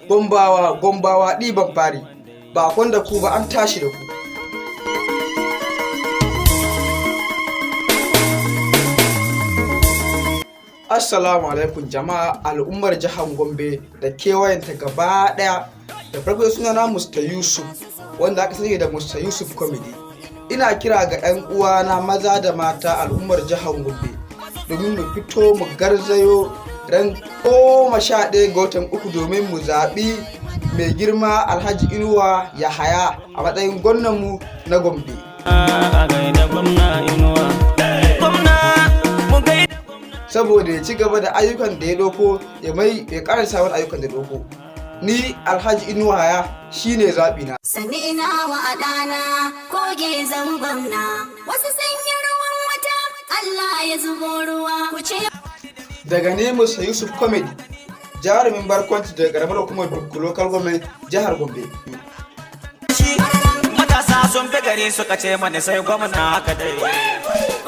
Gombawa, Gombawa ɗiban fari, ba a da ku ba, an tashi da ku. Assalamu alaikum jama'a, al'ummar jihar Gombe da kewayenta gaba daya. Da farko, suna na Mr. Yusuf, wanda aka sani da Mr. Yusuf Comedy. Ina kira ga 'yan uwana maza da mata, al'ummar jihar Gombe, domin mu fito mu garzayo ran 11 ga watan 3 domin mu zaɓi mai girma Alhaji Inuwa Yahaya a matsayin gwamnanmu na Gombe. A gaida Gwamna Inuwa. Gwamna, mun gaida. Saboda ya ci gaba da ayyukan da ya doko, ya mai ya ƙara sabon ayyukan da ya doko. Ni Alhaji Inuwa Yahaya shine zaɓi na. Sami ina wa ɗana koge zan gwamna. Wasu sun yi ruwan wata, Allah ya zubo ruwa. Ku ce Daga ne Musa Yusuf Comedy, jarumin barkwanci daga karamar hukumar Dukku Local Government, jihar Gombe. Shi. Matasa sun fi gari suka ce mana sai gwamna, haka dai.